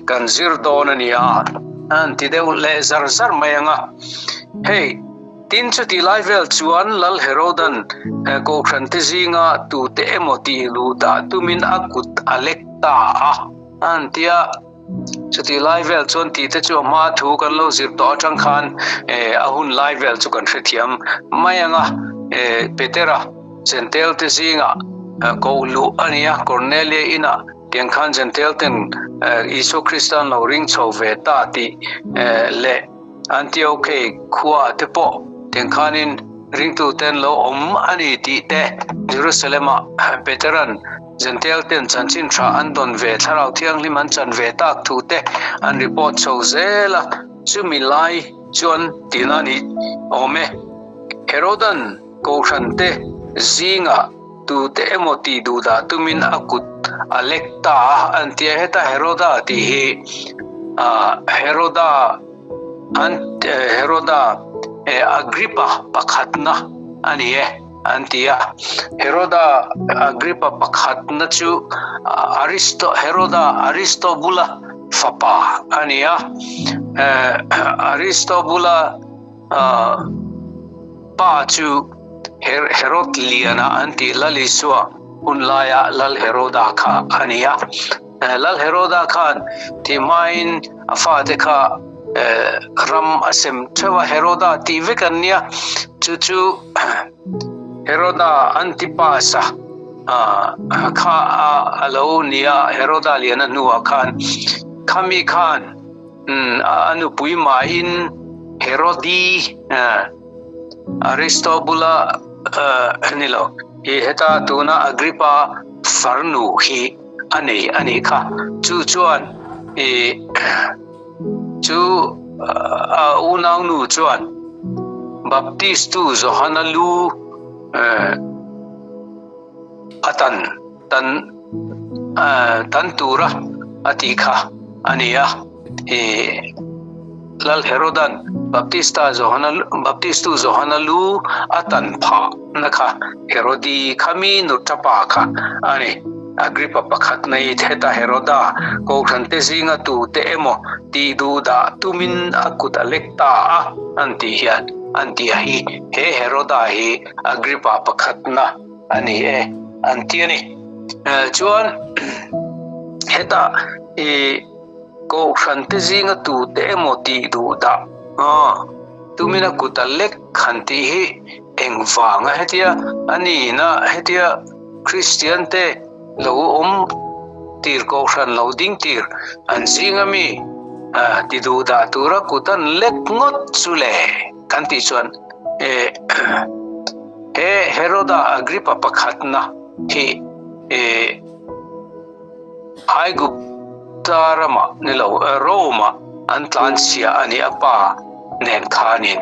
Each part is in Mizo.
kan zir dawn a ni a, an ti deuh leh zar zar mai ang a. Hei, tin chuti lai vel chuan Lal Herodan Kohhran te zinga tute emaw tih luh dah tumin a kut a lek ta a, an ti a. Chuti lai vel chuan tih te chu a hma thu kan lo zir tawh atang khan a hun lai vel chu kan hrethiam mai ang a. Petera Jentail te zingah koh luh a ni a, Cornelia inah tiang khan Jentail ten Isua Krista an lo ring chho ve ta tih leh Antiokei khua te pawh tiang khanin ringtu ten lo awm a ni tih te Jerusalem-ah Petera'n Jentail ten chanchin tha an dawn ve, Thlarau Thianghlim an chan ve tak thu te an report chho zel a, chumi lai chuan tina ni awm e. Herodan Kohhran te zingah tute emaw tih duh dah tumin a kut a lek ta a, an ti a, heta Heroda tih hi Heroda an Heroda Agrippa pakhatna a ni e an ti a. Heroda Agrippa pakhatna chu Aristo Heroda Aristobula fapa a ni a, Aristobula Pa chu Herod Liana an tih Lal Isua hun laia Lal Heroda kha a ni a. Lal Heroda khan tih hmain a fate kha ram a sem theuh a, Heroda tih vek an nia. Chu chu Heroda Antipas-a kha a lo ni a, Heroda Liana hnuah khan khami khan A nupui mahin Herodi Aristobula ni lo, i heta tuna Agrippa farnu hi a nei a nih kha. Chu chuan i chu a unaunu chuan Baptistu Johana lu a tan tan tan tura a tih kha a ni a. I Lal Herodan Baptista Johana Baptistu Johana lu a tan phah na kha Herodi khami nu tapa kha a ni. Agrippa pakhat nei heta Heroda Kohhran te zinga tute emaw tih duh dah tumin a kut a lek ta a an tih hian an ti a hi he Heroda hi Agrippa pakhatna a ni e an ti a ni. Chuan hetah i Kohhran te zinga tute emaw tih duh dah tumina kut a lek han tih hi engvanga hetia a nihna hetia Kristian te lo awm tir Kohhran lo ding tir an zinga mi ti duh dah tura kut an lek ngawt chu le kan tih chuan he Heroda Agrippa pakhatna hi Aigupta ramah ni lo, Rome-ah an tlanchhia a ni, a pa nen khanin,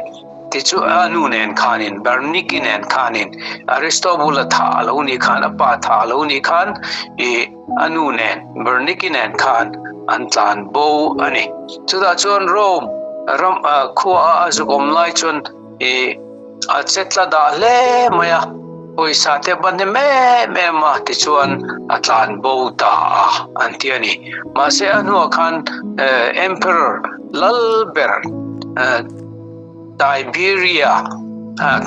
tichu a nu nen khanin, Berniki nen khanin, Aristobula thah a lo nih khan, a pa thah a lo nih khan, i a nu nen, Berniki nen khan an tlan bo a ni. Chutah chuan Rome ram khua a zuk awm lai chuan i a che tla dah hle mai a, pawisa te ban hnem em em a tichuan a tlan bo ta a an ti a ni. Mahse a hnuah khan Emperor Lalber Tiberia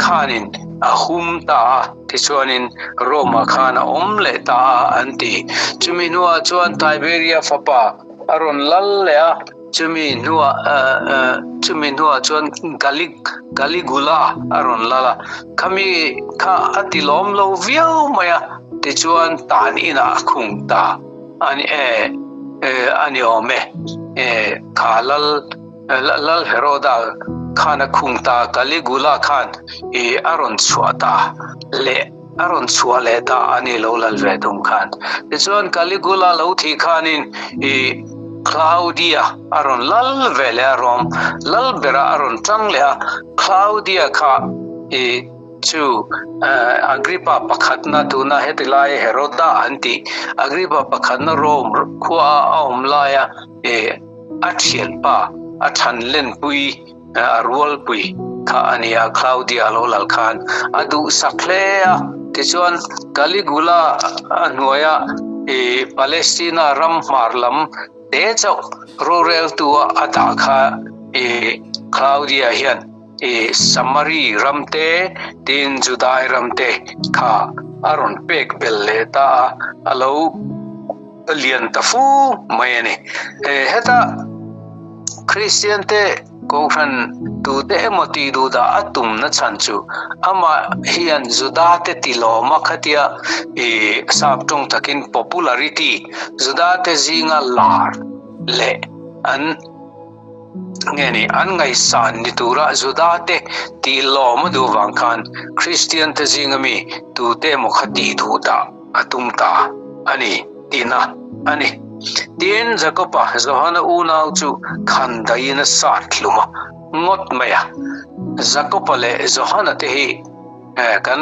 khanin a hum ta a, tichuanin Rome-ah khan a awm leh ta a an ti. Chumi hnuah chuan Tiberia fapa a rawn lal leh a. Chumi hnuah chumi hnuah chuan Galig Caligula a rawn lal a, khami kha a ti lawm lo viau mai a, tichuan tan inah a khung ta a ni e a ni awm e, kha lal lal Heroda khan a khung ta, Caligula khan i a rawn chhuah ta leh a rawn chhuah leh ta a ni lo lal ve tum khan. Tichuan Caligula lo thih khanin i Claudia a rawn lal ve leh a, Rome lal berah a rawn tang leh a, Claudia kha i chu Agrippa pakhatna tuna heti laia Heroda an tih Agrippa pakhatna Rome khua a awm laia i a thianpa a than lenpui a rualpui kha a ni a, Claudia lo lal khan a duhsak hle a. Tichuan, Caligula a hnuaia i Palestina ram hmar lam te chauh roreltu a a dah kha i Claudia hian i Samari ram te tin Judai ram te kha a rawn pek belh leh ta a, a lo lian ta fu mai a ni. Heta Kristian te Kohhran tute emaw tih duh dah a tum na chhan chu amah hian Juda te tilawma khatia i sap tawng takin popularity Juda te zinga lar leh an nge ni an ngaihsan ni tura Juda te tilawm a duh vang khan Kristian te zinga mi tute emaw kha tih duh dah a tum ta a ni tihna a ni. Tin, Jakoba, Johana unau chu khandaiin a sat hlum a, ngawt mai a. Jakoba leh Johana te hi kan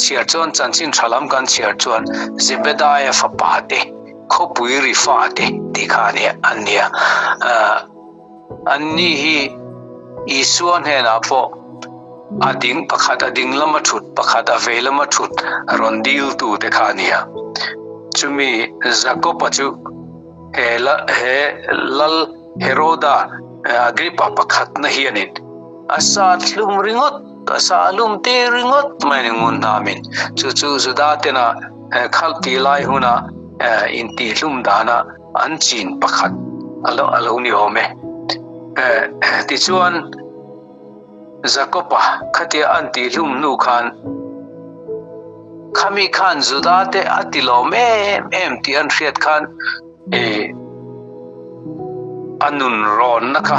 chhiar chuan chanchin tha lam kan chhiar chuan Zebedaia fapa te, khawpui ri fa te tih kha an nia. Anni hi Isua hnenah pawh a ding pakhat a ding lama thut, pakhat a vei lama thut rawn diltu te kha a ni a. Chumi Jakoba chu he he lal Heroda Agrippa pakhatna hianin a sat hlum ringawt, a sah hlum tir ringawt mai ni ngun hnamin. Chu chu Juda tena khalh tih lai huna intihhlum dana an chin pakhat a lo a lo ni awm e. Tichuan, Jakoba khatia an tihhlum hnu khan khami khan Juda te a ti lawm em em tih an hriat khan a nun rawnna kha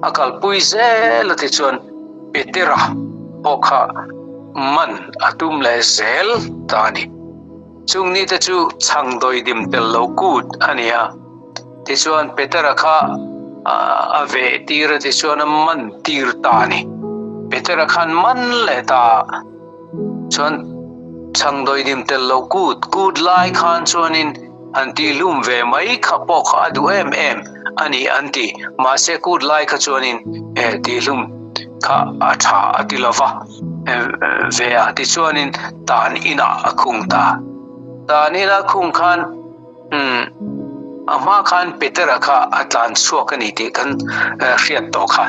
a kalpui zel a tichuan Petera pawh kha man a tum leh zel ta a ni. Chung nite chu chhang dawidim tel lo kut a ni a, tichuan Petera kha a veh tir a tichuan a man tir ta a ni. Petera khan man leh ta a, chuan chhang dawidim tel lo kut kut lai khan chuanin han tihlum ve mai kha pawh kha a duh em em a ni an ti. Mahse kut lai kha chuanin tihlum kha a tha a ti lo va. Ve a tichuanin tan inah a khung ta. Tan ina khung khan umm a hma khan Petera kha a tlan chhuak a ni tih kan hriat tawh kha.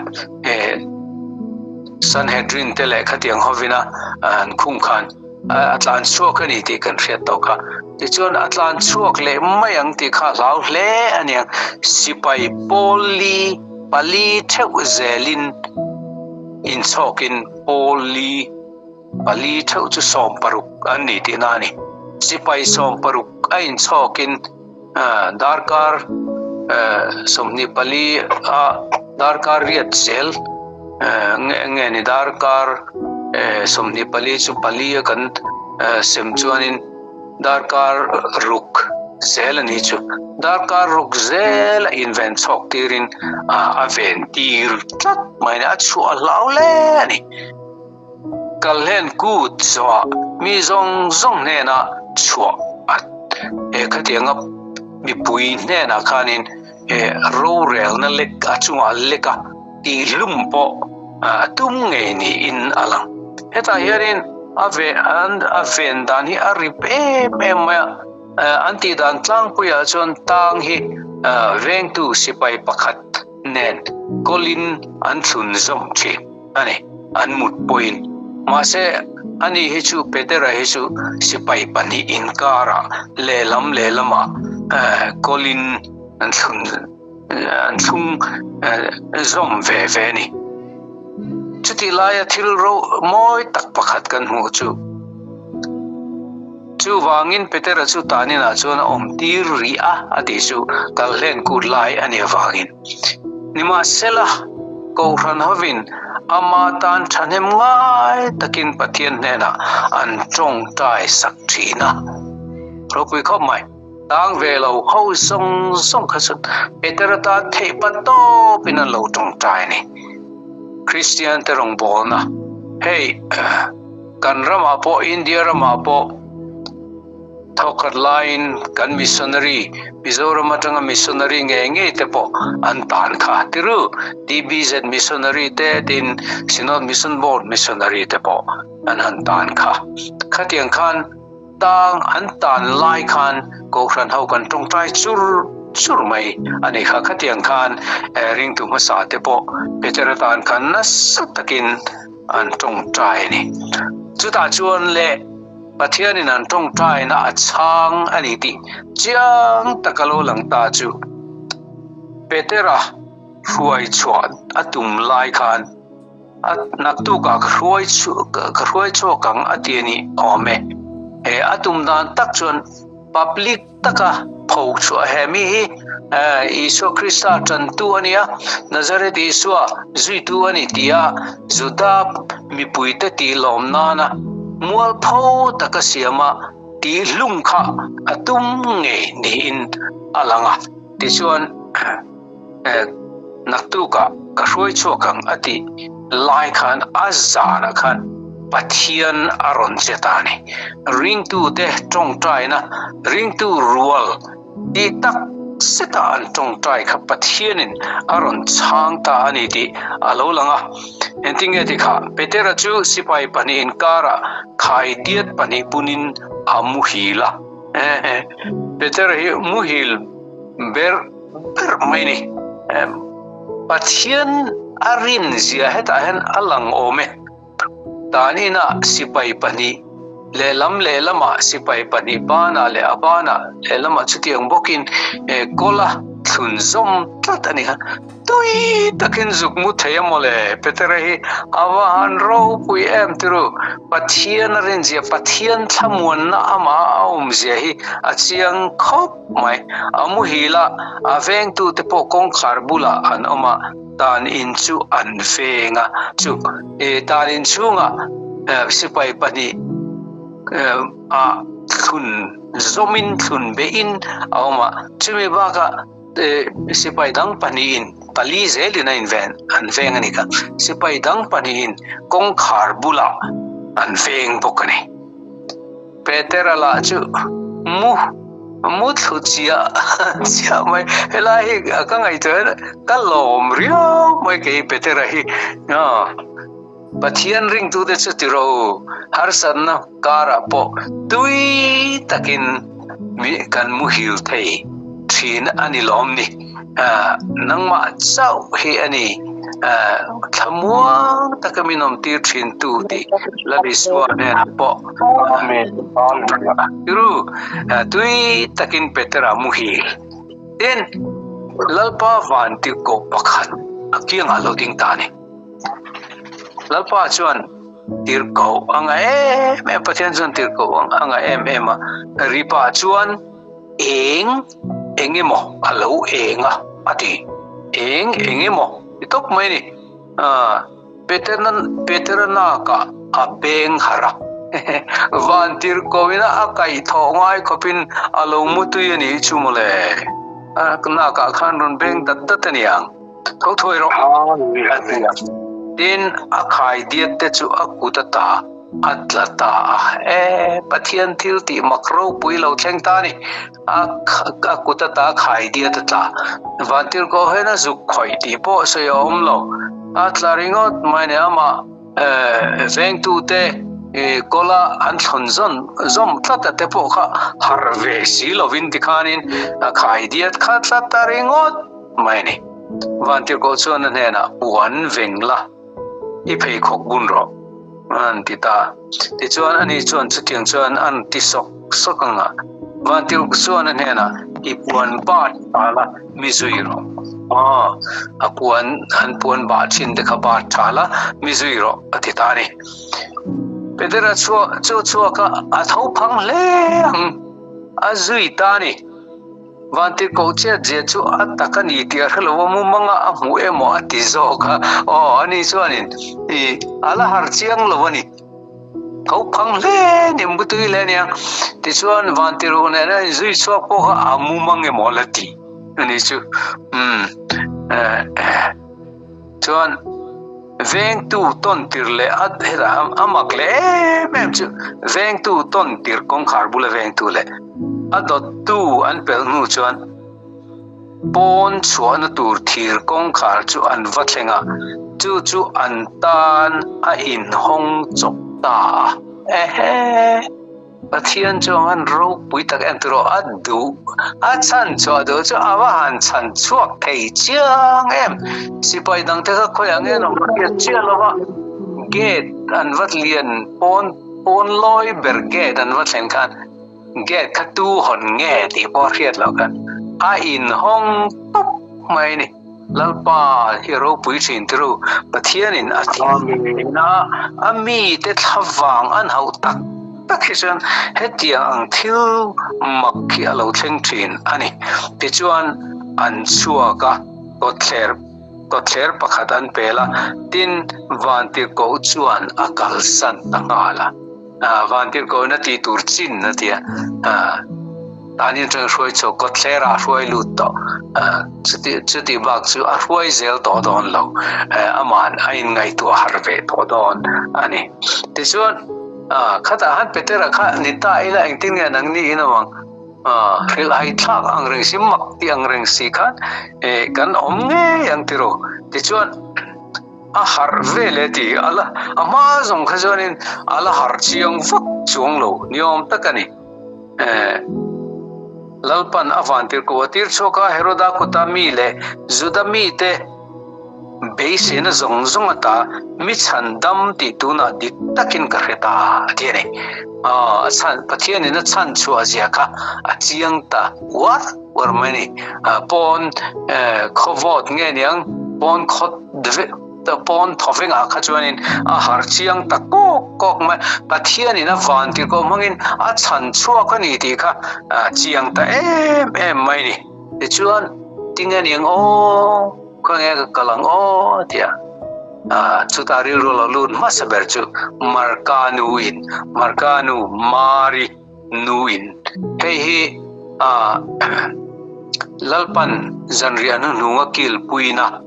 Sanhedrin te leh khatiang hovina an khung khan a tlan chhuak a ni tih kan hriat tawh kha. Tichuan a tlan chhuak leh mai ang tih kha hlau hle a niang. Sipai pawl li pali theuh zelin Inchhawkin pawl li pali theuh chu 60 an ni tihna a ni. Sipai 60 a inchhawkin darkar 24 a darkar riat zel nge nge ni darkar 24 chu pali a kan sem chuanin Darkar ruk zel a ni chu. Darkar ruk zel a inven chhawk tirin a ven tir tlat mai a ni. A chhuah hlau hle a ni. Kalhlen kut zawhah mi zawng zawng hnena chhuah a he khatianga mipui hnenah khanin he rorelna lek a chungah lek a tihlum pawh a tum ngei niin a lang. Hetah hianin a ve an a ven dan hi a rip em em mai a, an tih dan tlangpuiah chuan tang hi vengtu sipai pakhat nen kawlin an thlun zawm thin a ni, an mut pawhin. Mahse, ani hi chu Petera hi chu sipai pahnih inkarah lehlam lehlamah kawlin an thlun an thlung zawm ve ve a ni. Chutih laia thil ro mawi tak pakhat kan hmuh chu, chuvangin Petera chu taninah chuan a awm tir rih a, a tih chu kalhlen kut lai a nih avangin. Nimahsela, Kohhran hovin ama tan thahnem ngai takin Pathian hnenah an tawngtai sak thin a. Ropui khawp mai. Tang ve lo ho zawng zawng kha chu Petera tan theih pa tawpin an lo tawngtai a ni. Kristian te rawngbawlna hei kan ramah pawh India ramah pawh thawkhat laiin kan missionary Mizoram atanga missionary ngei ngei te pawh an tan kha tiru TBZ missionary te tin Synod Mission Board missionary te pawh an han tan kha. Khatiang khan Tang an tan lai khan Kohhran ho kan tawngtai chur chur mai a ni kha. Khatiang khan ringtu hmasa te pawh Petera tan khan nasa takin an tawngtai a ni. Chutah chuan le Pathianin an tawngtaina a chhang a ni tih chiang taka lo lang ta chu Petera hruai chhuah a tum lai khan a naktukah ka hruai ka hruai chhuak ang a ti a ni awm e. He a tum dan tak chuan public taka pho chhuah he mi hi Isua Krista tantu a ni a, Nazareth Isua zuitu a ni tia Juda mipuite tih lawm nana mualpho taka siama tihhlum kha a tum ngei niin a lang a. Tichuan, Naktukah ka hruai chhuak ang a tih lai khan a zanah khan Pathian a rawn che ta a ni. Ringtute tawngtaina, ringtu rual tih tak zeta an tawngtai kha Pathianin a rawn chhang ta a ni tih a lo lang a. Engtinge ti kha? Petera chu sipai pahnih inkarah khaidiat pahnih bunin a muhil a. Petera hi muhil ber ber mai ni. Pathian a rin zia hetah hian a lang awm e. Tan inah sipai pahnih lehlam lehlamah sipai pahnih banah leh a banah lehlamah chutiang bawkin kawla thlun zawm tlat a ni kha. Tui takin zuk mu thei a mawle, Petera hi a va han ropui em tiru. Pathian a rinzia, Pathian thlamuanna amah a awmzia hi a chiang khawp mai. A muhil a, a vengtute pawh kawngkhar bulah an awm a, tan in chu an veng a. Chu tan in chhungah sipai pahnih ah thlun zawmin thlun behin a awm a, chumi bakah Sipai dang pahnihin pali zelin a inven an veng a ni kha. Sipai dang pahnihin kawngkhar bulah an veng bawk a ni. Petera lah chu mu mu thlu chiah chiah mai. Helai hi ka ngaihtuah hian ka lawm riau mai kei Petera hi. Pathian ringtute chu ti rawh u, harsatna karah pawh tui takin mi kan muhil thei thin a ni lawm ni. Nangmah chauh hi a ni thlamuang taka min awmtir thin tu tih Lal Isua hnenah pawh Tiru, tui takin Petera muhil. Tin, Lalpa vantirhkoh pakhat a kiangah lo ding ta a ni. Lalpa chuan tirhkoh a nga em em, Pathian chuan tirhkoh a nga em em a, ripa chuan eng eng emaw a lo eng a, a ti. Eng eng emaw ti tawp mai a ni. Petera Petera nakah a beng harh a, van tirhkohin a kaihthawh ngai khawpin a lo mutui a nih chu mawle. A nakah khan rawn beng dat dat a niang. Tho thuai rawh a ti a. Tin, a khaidiat te chu a kut a ta a tla ta a. E, Pathian thil tih mak ropui lo thleng ta a ni. A a kut a ta khaidiat a tla. Vantirhkoh hian a zuk khawih tih pawh sawi a awm lo. A tla ringawt mai ni amah vengtute kawla an thlawn zawn zawm tlat a te pawh kha harh ve si lovin tikhanin a khaidiat kha tla ta ringawt. Mai a ni. Vantirhkoh chuan a hnenah, Puan veng la, i pheikhawk bun rawh, an ti ta. Tichuan, ani chuan chutiang chuan an ti sawk sawk ang a. Vantirhkoh chuan a hnenah, I puan bat tha la, mi zui rawh. Aw, a puan, an puan bah thin te kha bat tha la, mi zui rawh, a ti ta a ni. Petera chu chhuak a, a tho phang hle ang, a zui ta a ni. Vantirhkoh chiat zia chu a tak a ni tih a hre lo a, mumanga a hmuh emaw a ti zawk a, aw ani chuanin i a la har chiang lo a ni. Tho phang hle ni mutui hle ania. Tichuan Vantirhkoh nena inzui chhuak pawh kha a mumang emaw la ti a ni chu. Umm eh chuan vengtu tawn tir leh a hetah a mak leh em em chu vengtu tawn tir kawngkhar bula vengtu leh a dawttu an pelh hnu chuan pawn chhuahna tur thir kawngkhar chu an va thleng a, chu chu an tan a inhawng chawp ta a. Ehe! Pathian chu an ropui tak em tiraw a duh a chhan chhuah duh chu a va han chhan chhuak thei chiang em. Sipai dangte kha khawiah nge an awm a hriat chiah lo va, gate an va lian pawn pawn lawi ber gate an va thlen khan gate kha tu hawn nge tih pawh a hriat loh khan a inhawng tawp mai a ni. Lalpa hi ropui thin tiraw Pathianin a thin a, a mite thlavang an hauh tak tak hi chuan hetiang ang thil mak hi a lo thleng thin a ni. Tichuan an chhuak a, kawtthler kawtthler pakhat an pel a, tin Vantirhkoh chuan a kalsan ta nghal a. Vantirhkohna tih tur chin a ti a, Tani atanga hruai chhuak kawtthler ah hruai lut tawh, chuti chuti bak chu a hruai zel tawh dawn lo, aman a inngaihtuah har ve tawh dawn a ni. Tichuan khatah khan Petera kha ni ta ila engtin nge nang ni in awm ang, hrilh hai thlak ang reng si mak tih ang reng si khan kan awm ngei ang tiraw. Tichuan. A harh vel e ti a la a hma zawng kha chuanin a la harh chiang vak chuang lo ni awm tak a ni. Eh Lalpan a van tirhkoh a tir chhuak a, Heroda kuta mi leh Juda mite beiseina zawng zawng ata mi chhan dam tih tunah dik takin ka hre ta a ti a ni. Ah a chhan Pathianin a chhan chhuah zia kha a chiang ta uar uar mai a ni. Ah pawn eh khawvawt nge niang pawn khaw pawn thawvengah kha chuanin a har chiang ta kawk kawk mai. Pathianin a van tirhkoh hmangin a chhan chhuak a ni tih kha chiang ta em em mai a ni. Tichuan tinge ni ang aw, khawnge ka kal ang aw tia chutah rilru lo lut hmasa ber chu Marka nuin, Marka nu Mari nuin hei hi Lalpan zanriah hnuhnunga kilpuina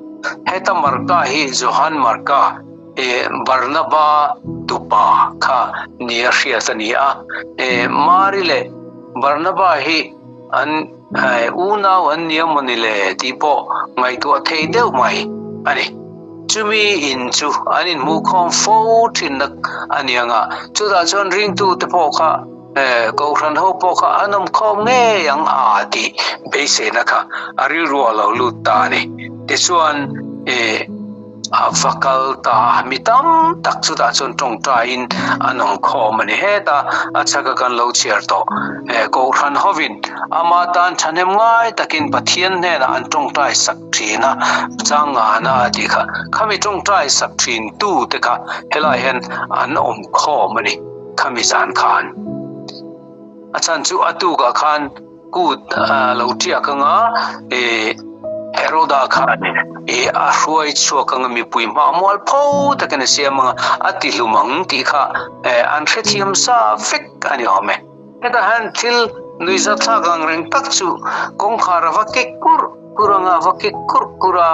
heta Marka hi Johan Marka e Barnaba tupa kha nia hriat a ni a, e Mari leh Barnaba hi an unau an nia mawni le tih pawh ngaihtuah thei deuh mai a ni. Chumi in chu an inhmuhkhawm fo thinna a ni ang a, chutah chuan ringtute pawh kha Kohhran ho pawh kha an awm khawm ngei ang a tih beiseina kha a rilru a lo lut ta a ni. Tichuan a va kal ta a, mi tam tak chutah chuan tawngtaiin an awm khawm a ni. Heta a chhaka kan lo chhiar tawh Kohhran hovin ama tan thahnem ngai takin Pathian hnenah an tawngtai sak thin a, changana a tih kha, khami tawngtai sak thin tu te kha helai hian an awm khawm a ni, khami zan khan. A chhan chu a tukah khan kut lo tiak anga e Heroda khan e a hruai chhuak anga mipui hma mual pho takin a siam anga a ti hlum ang tih kha an hrethiam sa vek a ni awm e. Hetah hian thil nuihzatthlak ang reng tak chu kawngkhar a va kik kurh kurh anga a va kik kurh kurh a,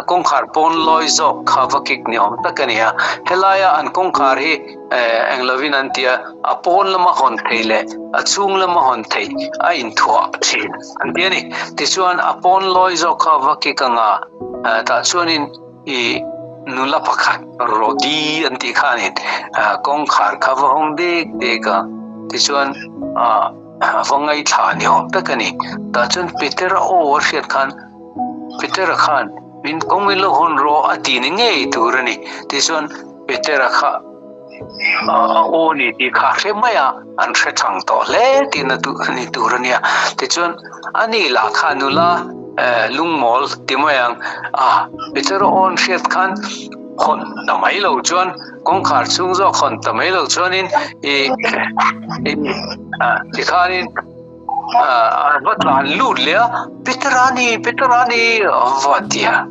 kawngkhar pawn lawi zawk kha va kik ni awm tak a ni a. Helaia an kawngkhar hi eng lovin an ti a, a pawn lama hawn thei leh a chhung lama hawn thei a inthuah thin an ti a ni. Tichuan a pawn lawi zawk kha va kik anga tah chuanin i nula pakhat Rodi an tih khanin kawngkhar kha va hawng dek dek a, tichuan a va ngaithla ni awm tak a ni. Tah chuan Petera aw a hriat khan Petera khan min kawng in lo hawn rawh a ti ni ngei tur a ni. Tichuan Petera kha a aw ni tih kha hre mai a, an hre thang tawh hle tihna a ni tur a nia. Tichuan ani lah kha nula lungmawl ti mai ang a, Petera aw an hriat khan hawn ta mai lo chuan kawngkhar chhung zawk hawn ta mai lo chuanin i tikhanin a va tlan lut leh a, Petera ni, Petera ni a va ti a.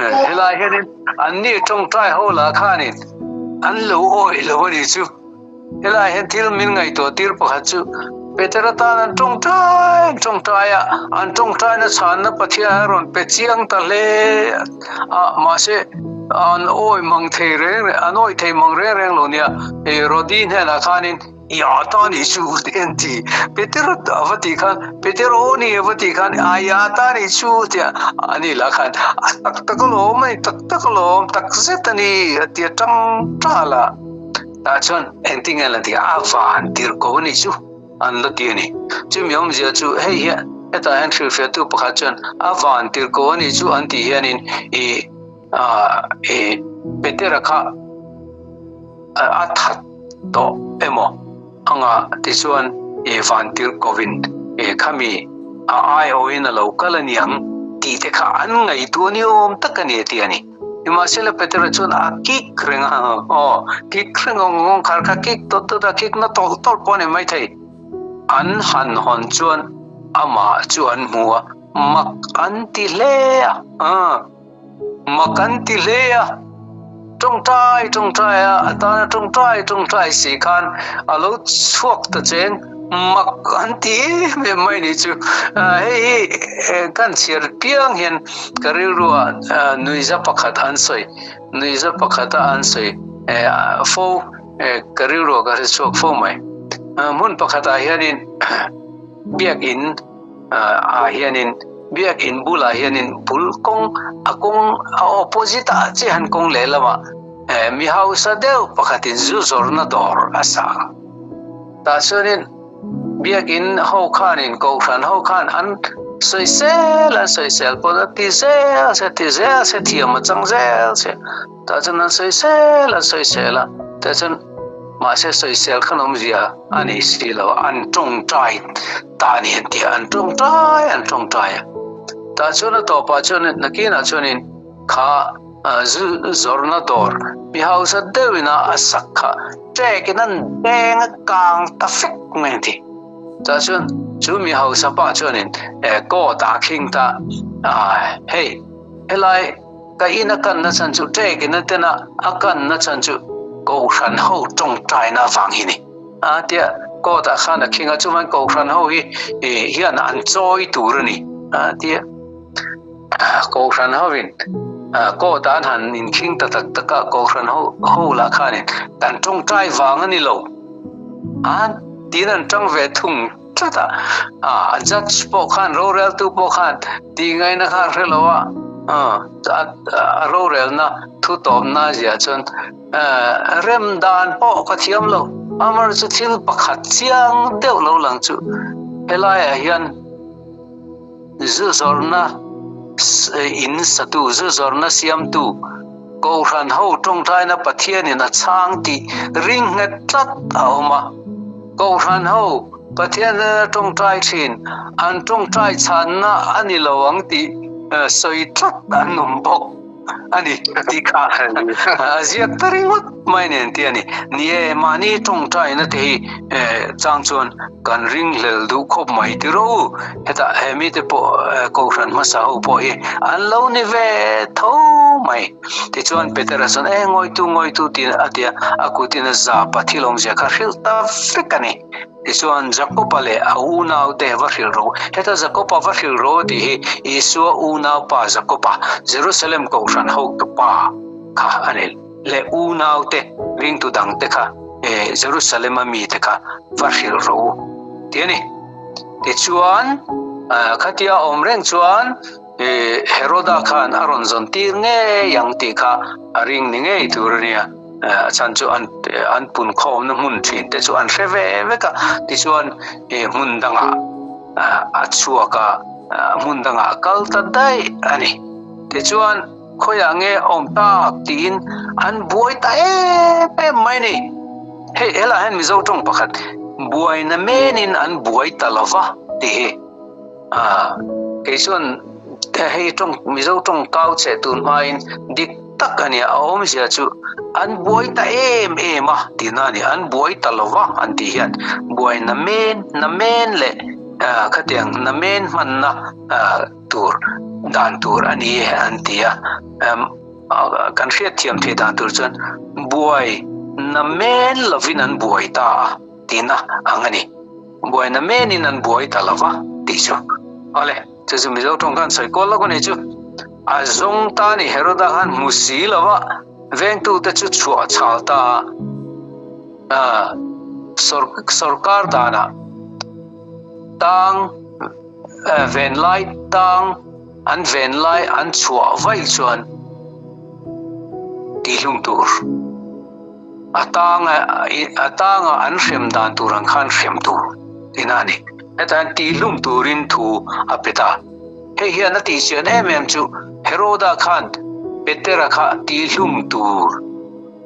Helai hianin anni tawngtai ho lah khanin an lo awih lo a nih chu. Helai hian thil min ngaihtuah tir pakhat chu Petera tan an tawngtai an tawngtai a, an tawngtaina chhanna Pathian a rawn pe chiang ta hle a, mahse an awih mang thei reng reng, an awih thei mang reng reng lo nia. Rodi hnenah khanin I a ta nih chu te an ti. Peter a va tih khan, Peter aw ni a va tih khan, I a ta nih chu tia a ni lah khan, a tak tak alawm a ni, tak tak alawm, tak zet a ni a ti a tang tal a. Tah chuan engtin nge an la ti a, a van tirh ko a nih chu an la ti a ni. Chumi awmzia chu hei hian hetah hian hrilhfiahtu pakhat chuan a van tirh ko a nih chu an tih hianin ih ih Petera kha a that tawh emaw anga tichuan ih van tirh kovin ih khami a aiawhin a lo kal a niang tih te kha an ngaihtuah ni awm tak a ni a ti a ni. Nimahsela Petera chuan a kik reng a, aw kik reng a, kawngkhar kha kik tawt tawt a, kik na tawlh tawlh pawh a ni maithei. An han hawn chuan amah chu an hmu a, mak an ti hle a, mak an ti hle a. Tawngtai tawngtai a, a tana tawngtai tawngtai si khan a lo chhuak ta cheng, mak an ti em em mai ni chu. Hei hi kan chhiar piang hian ka rilruah nuiza pakhat an sawi, nuiza pakhata an sawi fo ka rilruah ka hre chhuak fo mai. Hmun pakhatah hianin biakin ah hianin biakin bulah hianin bul kawng a kawng a opposite ah chiah hian kawng lehlamah mi hausa deuh pakhatin zu zawrhna dawr a sa a. Tah chuanin biakin ho khanin kohhran ho khan an sawisel an sawisel pawh a ti zel se ti zel se thiam a chang zel se tah chuan an sawisel an sawisel a tah chuan mahse sawisel khan awmzia a nei si lo an tawngtai ta a ni an ti a, an tawngtai an tawngtai a. Tah chuan a tawpah chuan nakinah chuanin kha zu zawrhna dawr mi hausa deuhin a a sak kha ṭekin an deng a kang ta fek mai an ti. Tah chuan chu mi hausa pa chuanin court ah a khing ta a, hei helai ka in a kanna chhan chu ṭekin a ten a a kanna chhan chu Kohhran ho tawngtaina avang hi a ni. A tia court ah khan a khing a, chuan Kohhran ho hi hian an chawi tur a ni a tia. Kohhran hovin court ah an han inkhing ta tak tak a, Kohhran ho ho lah khanin kan tawngtai vang a ni lo a tiin an tang ve thung tlat a. A judge pawh khan roreltu pawh khan tih ngaihna kha a hre lo a, a rorelna thu tawpna ziah chuan Rem dan pawh ka thiam lo, amar chu thil pakhat chiang deuh lo lang chu helaiah hian zu zawrhna in satu, zu zawrhna siamtu Kohhran ho tawngtaina Pathianin a chhang tih ring nghet tlat a awm a. Kohhran ho Pathian hnena tawngtai thin an tawngtai chhanna a ni lo ang tih sawi tlat an awm bawk. A ni tih kha a ziak ta ringawt mai nen tih a ni. Ni e, mahni tawngtaina te hi chang chuan kan ringhlel duh khawp mai ti rawh u. Hetah he mite pawh Kohhran hmasa ho pawh hi an lo ni ve tho mai. Tichuan Petera chuan e ngawitu ngawitu tiin a ti a, a kutin a zap a thil awmzia kha hrilh ta vek a ni. Tichuan, Jakoba leh a unaute va hrilh rawh u. Heta Jakoba va hrilh rawh u tih hi Isua unaupa Jakoba, Jerusalem Kohhran hotupa kha a ni, leh unaute, ringtu dangte kha, Jerusalem-a mite kha va hrilh rawh u tih a ni. Tichuan, khatia awm reng chuan Heroda khan a rawn zawn tir ngei ang tih kha a ring ni ngei tur a nia. A chhan chu an an pun khawmna hmun thin te chu an hre ve vek a, tichuan hmun dangah a chhuak a, hmun dangah a kal ta daih a ni. Tichuan khawiah nge awm tak tiin an buai ta em em mai a ni. Hei helaiah hian Mizo tawng pakhat buaina menin an buai ta lova tih hi. Kei chuan hei tawng Mizo tawng kau che tun hmain dik tak a nia a awmzia chu an buai ta em em a tihna a ni an buai ta lo va an tih hian buai na men na men leh khatiang na men hmanna tur dan tur a ni e an ti a kan hriatthiam theih dan tur chuan buai na men lovin an buai ta a tihna ang a ni. Buaina menin an buai ta lo va tih chu. Awle, chu chu Mizo tawng khan sawi kual lawk a ni chu. A zawng ta ni Heroda khan hmu si lo va, vengtute chu chhuah chhal ta a, sawrkar danah tang ven lai tang an ven lai an chhuah vaih chuan tihlum tur. A tanga a tanga an hrem dan tur ang khan hrem tur tina a ni. Hetah hian tihlum turin thu a pe ta. Hei hian a tihchian em em chu Heroda khan Petera kha tihlum tur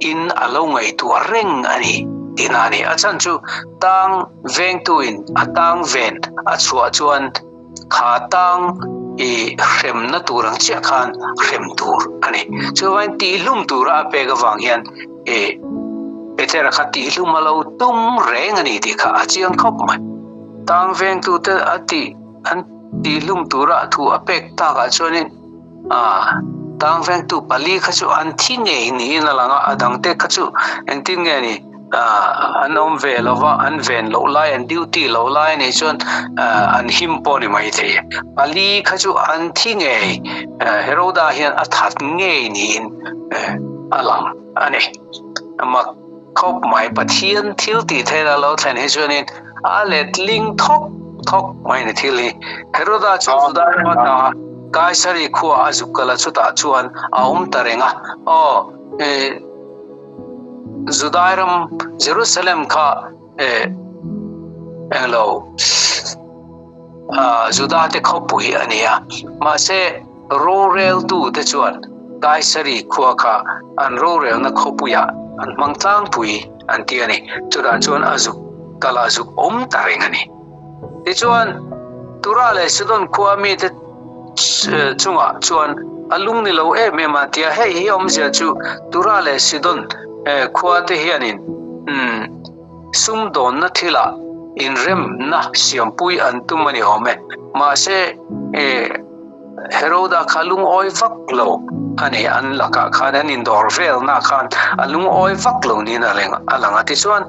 in a lo ngaihtuah reng a ni tina a ni. A chhan chu tang vengtuin a tang ven a chhuah chuan Kha tang i hremna tur ang chiah khan hrem tur a ni. Chuvain tihlum tura a pek avang hian i Petera kha tihlum a lo tum reng a ni tih kha a chiang khawp mai. Tang vengtute a tih an tihlum tura thu a pek takah chuanin a tang vengtu pali kha chu an thi ngei niin a lang a, a dangte kha chu engtin nge ni? an awm ve lo va, an ven loh lai, an duty loh lai a nih chuan an him pawh a ni mai thei. Pali kha chu an thi ngei, Heroda hian a that ngei niin a lang a ni. Mak khawp mai, Pathian thil tih theih a lo thlen hi chuanin a letling thawk thawk mai a ni thil hi. Heroda chu Juda rama ta Kaisari khua a zuk kal a, chutah chuan a awm ta reng a. Aw, Judai ram Jerusalem kha eh englo Juda te khawpui a ni a, mahse roreltu te chuan Kaisari khua kha an rorelna khawpuiah an hmang tlangpui an ti a ni. Chutah chuan a zuk kal a zuk awm ta reng a ni. Tichuan Tura leh Sidon khua mite chungah chuan a lung ni lo em em a tia hei hi awmzia chu Tura leh Sidon khua te hianin sumdawnna thilah inremna siampui an tum a ni awm e. Mahse Heroda kha lungawi vak lo a ni, an lakah khan an indawr velna khan a lungawi vak lo niin a lang a. Tichuan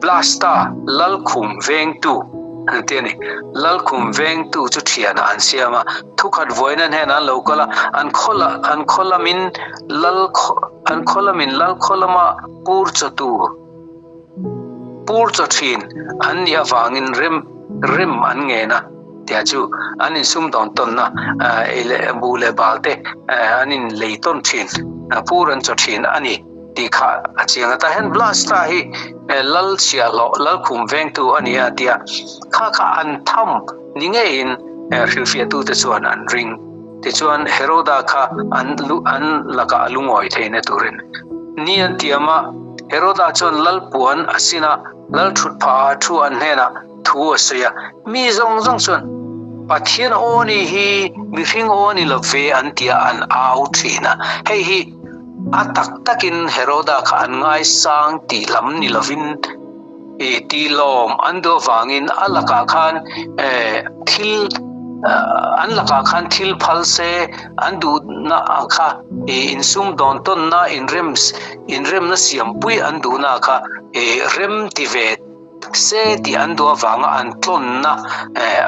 Blasta Lalkhum vengtu an ti a ni. Lalkhum vengtu chu thianah an siam a, thukhat vawiin an hnenah an lo kal a, an khaw la an khaw lamin lal an khaw lamin lal khaw lama pur chaw tur pur chaw thin an nih avangin rem rem an ngen a tia chu an insumdawn tawnna ei leh buh leh bal te an inlei tawn thin pur an chaw thin a ni. Tih kha a chiang a, tah hian Blasta hi lal chhiahhlawh, lal khum vengtu a ni a tia kha kha an tham ni ngeiin hrilhfiahtute chuan an ring. Tichuan Heroda kha an an lakah a lungawi theihna turin ni an tiam a, Heroda chuan lal puan a sin a, lal thut phah a thu an hnenah thu a sawi a, mi zawng zawng chuan Pathian aw ni hi mihring aw ni lo ve an tia an au thin a, hei hi A tak takin Heroda kha an ngaisang tih lam ni lovin i tilawm an duh avangin a lakah khan thil an lakah khan thil phal se an duhna ang kha i insumdawn tawnna inrem inremna siampui an duhna kha i rem ti ve se tih an duh avanga an tlawnna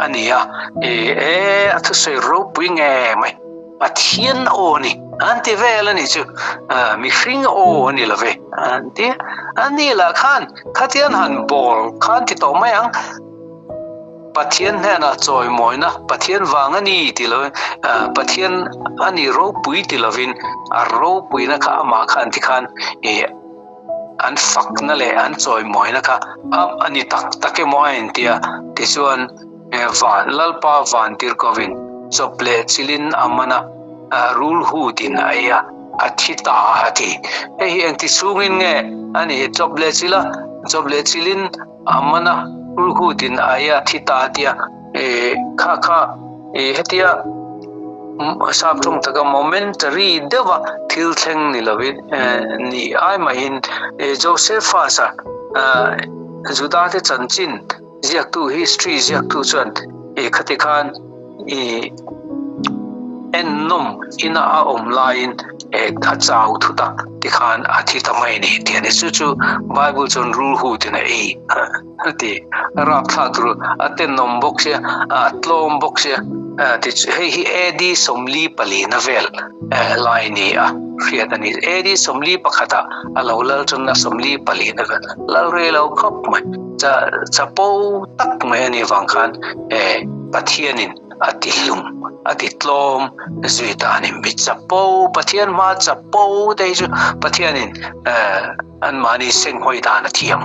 a ni a, e a thusawi ropui nge mai Pathian aw ni an ti vel a ni chu mihring aw a ni lo ve an ti a ni lah khan khatian han bawl khan ti tawh mai ang Pathian hnenah chawimawina Pathian vang a ni ti lo Pathian a ni ropui ti lovin a ropuina kha amah khan ti khan e an fakna leh an chawimawina kha a ni tak tak emaw a inti a, tichuan van Lalpa Vantirhkovin chawp leh chilin a man a, rul hutin a ei a, a thi ta a ti. Hei hi engti chhungin nge a nih? Chawp leh chila, chawp leh chilin a man a, rul hutin a ei a, a thi ta a tia, kha kha hetia sap tawng taka momentary deuha thil thleng ni lovin ni ai mahin Josephus-a Juda te chanchin ziaktu history ziaktu chuan khati khan ennawm ina a awm laiin a chau thu tak tikhan a thi ta mai a ni tih a ni. Chu chu Bible chuan rulhutin a ei. A ti rapthlak tur a tenawm bawk sia a tlawm bawk sia ti hei hi AD 44 na vel lai ni a hriat a ni AD 41 ah a lo lal tanna 44 na vel lal rei lo khawp mai cha chapo tak mai a nih vang khan Pathianin. a ti hlum, a ti tlawm zui ta a ni. Mi chapo, Pathian hma chapo te hi chu Pathianin anmahni senghawi dan a thiam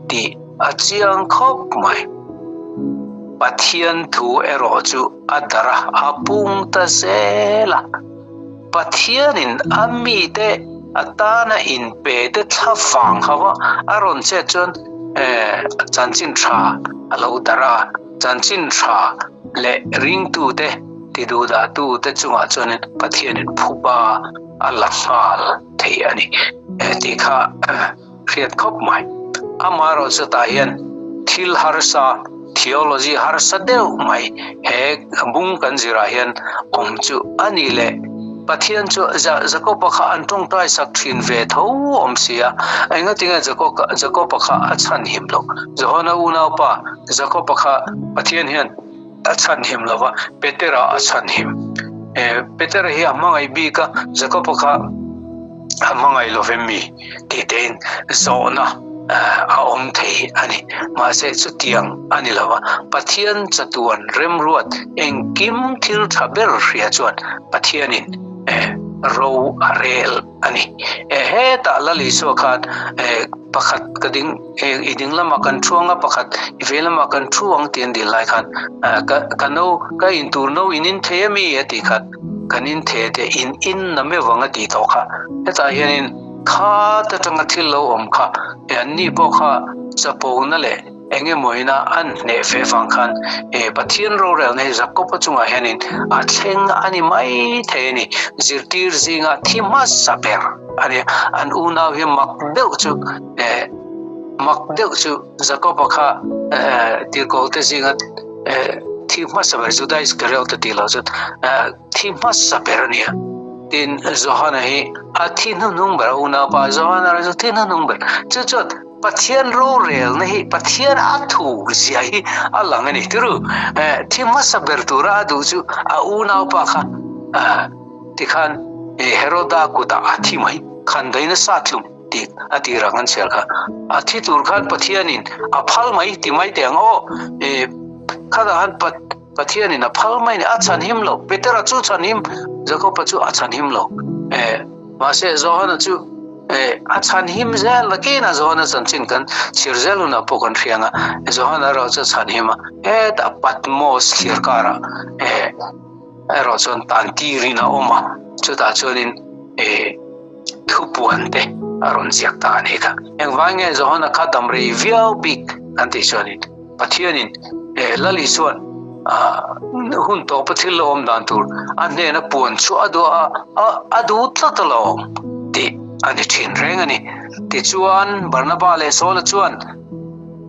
tih a chiang khawp mai. Pathian thu erawh chu a darh a, a pung ta zel a. Pathianin a mite atana inpe te thla vang ho a, a rawn chet chuan chanchin tha a lo darh a, chanchin tha leh ringtute tiduhdahtute chungah chuanin Pathianin phuba a la nghal thei a ni tih kha hriat khawp mai. Amaherawh chutah hian thil harsa, theology harsa deuh mai he bung kan zirah hian awm chu a ni leh. Pathian chu Jakoba kha an tawngtai sak thin ve tho awm si a, engatinge Jakoba kha a chhanhim loh? Johana unaupa Jakoba kha Pathian hian a chhanhim lo va, Petera a chhanhim. Petera hi a hmangaih bik a, Jakoba kha a hmangaih lo vem mi tih tein zawhna a awm thei a ni. Mahse chutiang a ni lo va, Pathian chatuan remruat engkim thil tha ber hria chuan Pathianin ro a rel a ni. Hetah Lal Isua khan pakhat ka ding i ding lamah kan thu ang a, pakhat i vei lamah kan thu ang tih an dil lai khan ka no ka in tur no in in thei a mi a tih khan kan in thei te in in na meuh ang a tih tawh kha. Hetah hianin khat atanga thil lo awm kha an ni pawh kha chapona leh eng emawina an hneh fe vang khan Pathian rorelna hi Jakoba chungah hianin a thleng a ni mai thei a ni. Zirtir zinga thi hmasa ber a ni. An unau hi mak deuh chu mak deuh chu Jakoba kha tirhkohte zinga thi hmasa ber Juda Iskariot a tih loh chuan thi hmasa ber a ni a. Tin, Johana hi a thi hnuhnung ber a unaupa Johana chu thi hnuhnung ber. Chu chuan Pathian rorelna hi Pathian a thu zia hi a lang a ni. Tiru, thi hmasa ber tura a duh chu a unaupa kha tikhan Heroda kutah a thi mai. Khandaina satlum tih a tirah kan chhiar kha. A thi tur khan Pathianin a phal mai ti mai teh ang aw. Khatah khan Pathianin a phal mai ni, a chhan him lo. Petera chu chhan him, Jakoba chu a chhan him lo. Eh, mahse Johana chu eh, a chhan him zel lakin a Johana chanchin kan chhir zel hunah pawh kan hria ang a, Johana erawh chu a chhan him a, hetah Patmos thlir karah eh, erawh chuan tan tirin a awm a, chutah chuanin eh, thupuan te a rawn ziak ta a ni kha. Engvai nge Johana kha dam rei viau bik kan tih chuanin Pathianin Lal Isua'n hun tawpa thil lo awm dan tur a hnena puan chu a duh a, a duh tlat alawm tih a ni thin reng a ni. Tichuan, Barnaba leh Saula chuan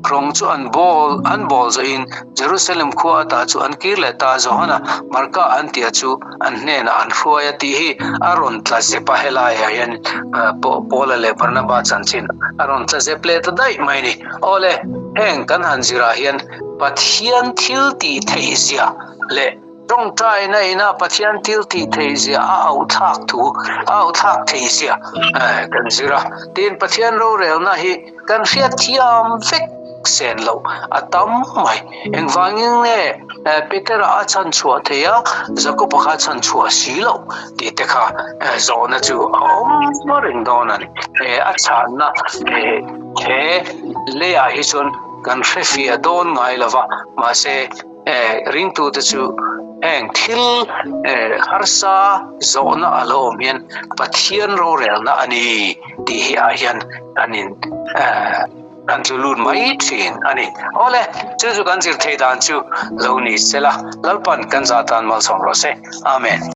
rawng chu an bawl an bawl zawhin Jerusalem khua ata chu an kir leh ta a, Johana Marka an tia chu an hnenah an hruai a tih hi a rawn tla zep a, helaiah hian Paula leh Barnaba chanchin a rawn tla zep leh ta daih mai a ni. Awle, heng kan han zirah hian Pathian thil tih theih zia leh tawngtaina ina Pathian thil tih theih zia a auhthlak thu, a auhthlak theih zia kan zir a. Tin, Pathian rorelna hi kan hriatthiam vek sen loh a tam mai. Engvangin nge Petera a chhan chhuah thei a, Jakoba kha a chhan chhuah si loh tih te kha zawhna chu a awm reng dawn a ni. A chhanna he leiah hi chuan kan hre fiah dawn ngai lo va, mahse ringtute chu heng thil harsa zawhna a lo awm hian Pathian rorelna a ni tih hi ah hian kan in kan tlu lut mai thin a ni. Awle, chu chu kan zir theih dan chu lo ni sela, Lalpan kan zah tan malsawm rawh se. Amen.